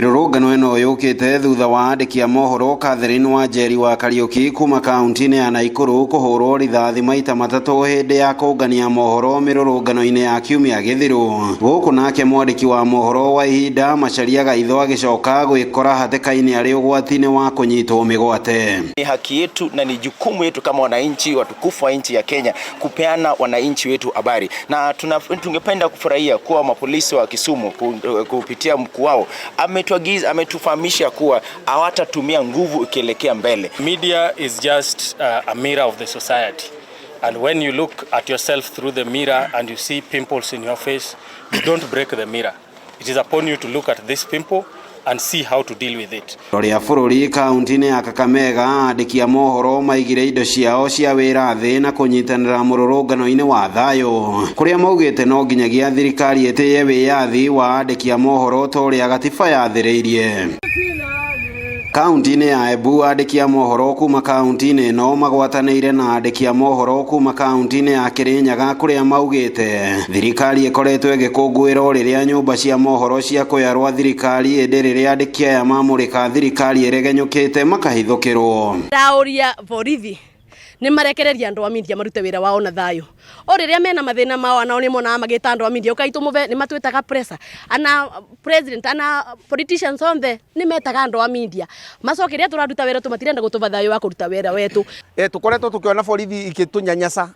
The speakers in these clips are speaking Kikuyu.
Mĩrũrũngano ĩno yũkĩte thutha wa andĩki a mohoro Catherine Wanjeri wa Kariuki kuma kaunti-inĩ ya Naikuru kũhũrwo rithathi maita matatũ hĩndĩ ya kũngania mohoro mĩrũrũngano-inĩ ya kiumia gĩthiru. Gũkũ nake mwandĩki wa mohoro wa ihinda Macharia Gaitho agĩcoka gwĩkora hatĩka-inĩ arĩ ũgwati-inĩ wa kũnyitwo mĩgwate. Ni haki yetu na ni jukumu yetu kama wananchi watukufu wa nchi ya Kenya kupeana wananchi wetu habari, na tungependa kufurahia kuwa mapolisi wa Kisumu kupitia mkuu wao ametuagiza, ametufahamisha kuwa hawatatumia nguvu ikielekea mbele. Media is just a mirror of the society. And when you look at yourself through the mirror and you see pimples in your face, you don't break the mirror. It is upon you to look at this pimple and see how to deal with it. Rori bũrũri kaunti-inĩ ya Kakamega, andĩki a mohoro maigire indo ciao cia wĩra thĩ na kũnyitanĩra mũrũrũngano-inĩ wa thayũ, kũrĩa maugĩte no nginyagia thirikari ĩtĩye wĩyathi wa andĩki a mohoro ta ũrĩa gatiba yathĩrĩirie. Kaunti-inĩ ya Embu, andĩki a mohoro kuma kaunti-inĩ ĩno magwatanĩire na andĩki a mohoro kuma kaunti-inĩ ya Kĩrĩnyaga, kũrĩa maugĩte thirikari ĩkoretwo ĩgĩkũngũĩra rĩrĩa nyũmba cia mohoro cia kũyarwa thirikari, ĩndĩ rĩrĩa andĩki aya mamũrĩka thirikari ĩregenyũkĩte makahithũkĩrwo. Ndauria borithi nĩ marekereria andũ a media marute wĩra wao na thayũ. O rĩrĩa mena mathĩna mao, anao nĩ monaga magĩta andũ a media, ũkai tũmũve, nĩ matwĩtaga pressure, ana president ana politicians onthe nĩ metaga andũ a media macoke rĩrĩa tũraruta wĩra tũmatirenda gũtũva thayũ wa kũruta wĩra wetu. Tukoretwo tukiona borithi ikitunyanyasa,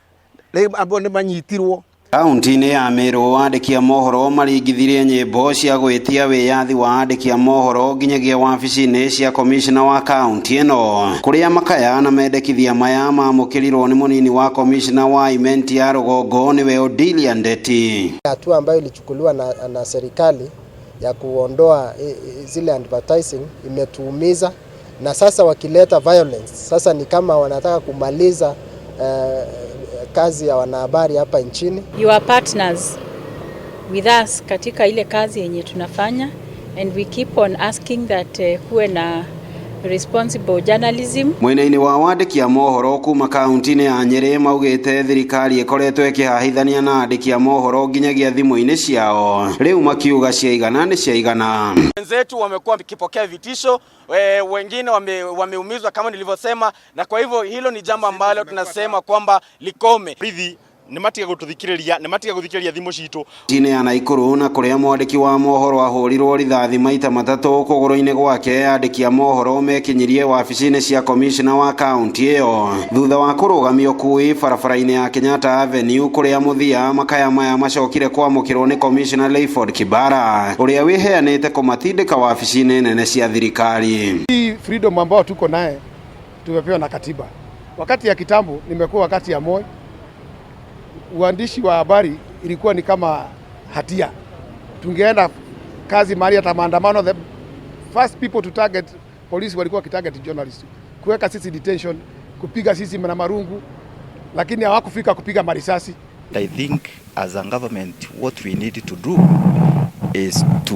rĩu amwe nĩ manyitirwo. Kaunti-inĩ ya Meru, andĩki a mohoro maringithirie nyĩmbo cia gwĩtia wĩyathi wa andĩki a mohoro nginyagia wabici-inĩ cia komishona wa kaunti ĩno, kũrĩa makaya na mendekithia maya mamũkĩrirwo nĩ mũnini wa komishona wa Imenti ya rũgongo, nĩwe Odilia Ndeti. Hatua ambayo ilichukuliwa na serikali ya kuondoa zile advertising imetuumiza, na sasa wakileta violence, sasa ni kama wanataka kumaliza kazi ya wanahabari hapa nchini. You are partners with us katika ile kazi yenye tunafanya, and we keep on asking that kuwe na responsible journalism. Mwena-inĩ wa wandĩki a mohoro kuma kaunti-inĩ ya Nyĩrĩ, maugĩte thirikari ĩkoretwo ĩkĩhahithania na andĩki a mohoro nginyagia thimũ-inĩ ciao, rĩu makiuga ciaigana nĩ ciaigana. Wenzetu wamekuwa wakipokea vitisho, wengine wameumizwa kama nilivyosema, na kwa hivyo hilo ni jambo ambalo tunasema kwamba likome. Borithi nĩ matige gũtũthikĩrĩria, nĩ matige gũthikĩrĩria thimũ citũ. Kaunti-inĩ ya Naikuru, na kũrĩa mwandĩki wa mohoro ahũrirwo rithathi maita matatũ kũgũrũ-inĩ gwake, andĩki a mohoro mekinyirie wabici-inĩ cia komishona wa kaunti ĩyo thutha wa kũrũgamia ũkui barabara-inĩ ya Kenyatta Avenue, kũrĩa mũthia makaya maya macokire kwamũkĩrwo nĩ komishona Layford Kibara, ũrĩa wĩheanĩte kũmatindĩka wabici-inĩ nene cia thirikari. Hii freedom ambao tuko naye tumepewa na katiba. Wakati ya kitambo, nimekuwa wakati ya Moi, uandishi wa habari ilikuwa ni kama hatia. Tungeenda kazi mahali hata maandamano, the first people to target, polisi walikuwa wakitarget journalist, kuweka sisi detention, kupiga sisi na marungu, lakini hawakufika kupiga marisasi. I think as a government what we need to do is to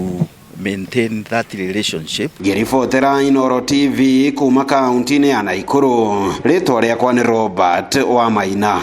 maintain that relationship. Ngĩribotera Inooro TV kuma kaunti-inĩ ya Naikuru, rĩtwa rĩakwa nĩ Robert Wamaina.